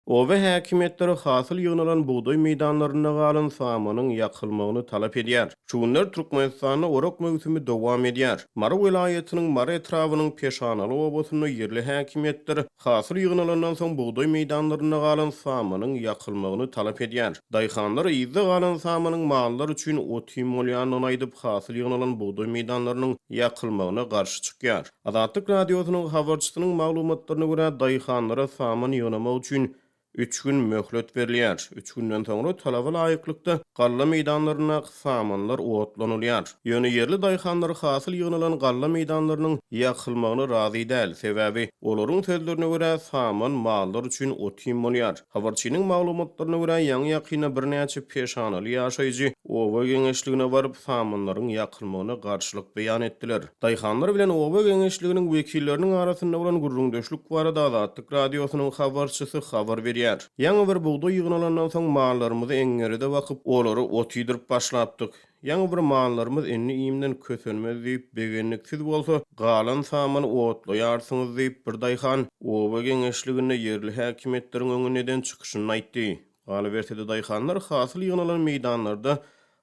Oba häkimiýetleri hasyl ýygnalan bugdaý meýdanlarynda galan samanyň ýakylmagyny talap edýär. Şu günler Türkmenistanda orak möwsümi dowam edýär. Mary welaýatynyň Mary etrabynyň Peşanaly obasynda ýerli häkimiýetler hasyl ýygnalandan soň bugdaý meýdanlarynda galan samanyň ýakylmagyny talap edýär. Daýhanlar yzda galan samanyň mallar üçin ot-iým bolýandygyny aýdyp, hasyl ýygnalan bugdaý meýdanlarynyň ýakylmagyna garşy çykýar. Azatlyk Radiosynyň habarçysynyň maglumatlaryna görä, daýhanlara saman ýygnamak üçin üç gün möhlet berilýär. Üç günden soňra talaba laýyklykda galla meýdanlaryndaky samanlar otlanylýar. Ýöne ýerli daýhanlar hasyl ýygnalan galla meýdanlarynyň ýakylmagyna razy däl, sebäbi, olaryň sözlerine görä, saman mallar üçin ot-iým bolýar. Habarçynyň maglumatlaryna görä, ýaňy-ýakynda birnäçe peşanaly ýaşaýjy oba geňeşligine baryp, samanlaryň ýakylmagyna garşylyk beýan etdiler. Daýhanlar bilen oba geňeşliginiň wekilleriniň arasynda bolan gürrüňdeşlik barada Azatlyk Radiosynyň habarçysy habar berýär. Ýaňy bir bugdaý ýygnalandan soň mallarymyzy eňňeride bakyp, olary ot iýdirip başlapdyk. Ýaňy bir mallarymyz indi iýmden kösenmez diýip begendik, siz bolsa galan samany otlaýarsyňyz diýip, bir daýhan oba geňeşliginde ýerli häkimiýetleriň öňünde eden çykyşynda aýtdy. Galyberse-de, daýhanlar hasyl ýygnalan meýdanlarda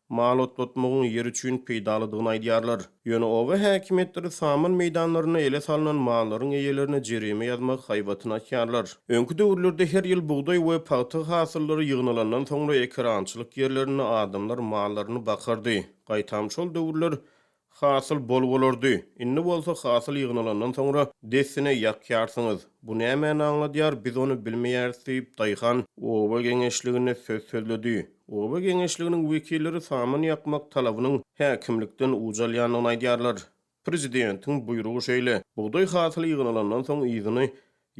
mal otlatmagyň ýer üçin peýdalydygyny aýdýarlar. Ýöne oba häkimiýetleri saman meýdanlarynda ele salnan mallaryň eýelerine jerime ýazmak haýbatyny atýarlar. Öňki döwürlerde her ýyl bugdaý we pagta hasyllary ýygnalandan soňra ekerançylyk ýerlerinde adamlar mallaryny bakardy. Gaýtam şol döwürler hasyl bol bolardy. Indi bolsa hasyl ýygnalandan soňra dessine ýakýarsyňyz. Bu nämäni aňladýar, biz ony bilmeýäris diýip, daýhan oba geňeşliginde söz sözledi. Oba geňeşliginiň wekilleri saman ýakmak talabynyň häkimlikden uç alýandygyny aýdýarlar. Prezidentiň buýrugy şeýle, bugdaý hasyly ýygnalandan soň yzyny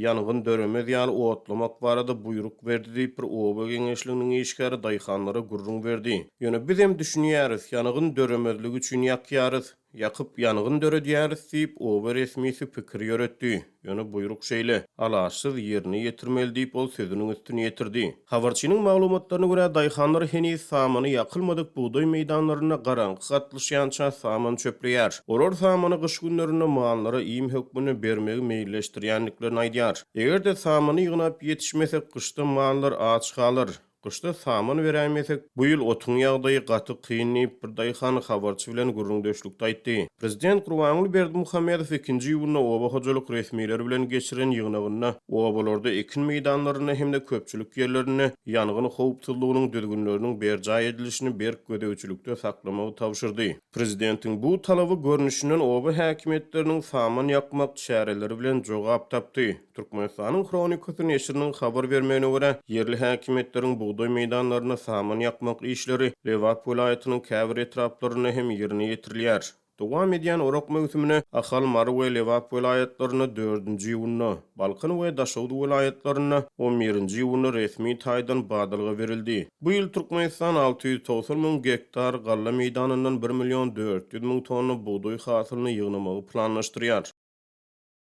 ýangyn döremez ýaly otlamak barada buýruk berdi diýip, bir oba geňeşliginiň işgäri daýhanlara gürrüň berdi. Ýöne bizem düşünýäris, ýangyn döremezligi üçin ýakýarys. Ýakyp, ýangyn döredýäris diýip, oba resmisi pikir ýöretdi. Ýöne buýruk şeýle, alaçsyz ýerine ýetirmeli diýip, ol sözüniň üstüni ýetirdi. Habarçynyň maglumatlaryna görä, daýhanlar heniz samany ýakylmadyk bugdaý meýdanlarynda garaňky gatlyşýança saman çöpleýär. Olar samany gyş günlerinde mallara iým hökmünde bermegi meýilleşdirýändiklerini aýdýar. Eger-de samany ýygnap ýetişmesek, gyşda mallar aç galar. Gyşda saman beräýmesek, bu ýyl otuň ýagdaýy gaty kyn diýip, bir daýhan habarçy bilen gürrüňdeşlikde aýtdy. Prezident Gurbanguly Berdimuhamedow ikinji iýunda oba hojalyk resmileri bilen geçiren ýygnagynda obalarda ekin meýdanlarynda hem-de köpçülik ýerlerinde ýangyn howpsuzlygynyň düzgünleriniň berjaý edilişini berk gözegçilikde saklamagy tabşyrdy. Prezidentiň bu talaby görnüşinden oba häkimiýetleriniň saman ýakmak çäreleri bilen jogap tapdy. Türkmenistanyň Hronikasy neşiriniň habar bermegine görä, ýerli häkimiýetleriň bugdaý meýdanlarynda saman ýakmak işleri Lebap welaýatynyň käbir etraplarynda hem ýerine ýetirilýär. Dowam edýän orak möwsümine Ahal, Mary we Lebap welaýatlarynda dördünji iýunda, Balkan we Daşoguz welaýatlarynda on birinji iýunda resmi taýdan badalga berildi. Bu ýyl Türkmenistan 690 müň gektar galla meýdanyndan bir million 400 müň tonna bugdaý hasylyny ýygnamagy planlaşdyrýar.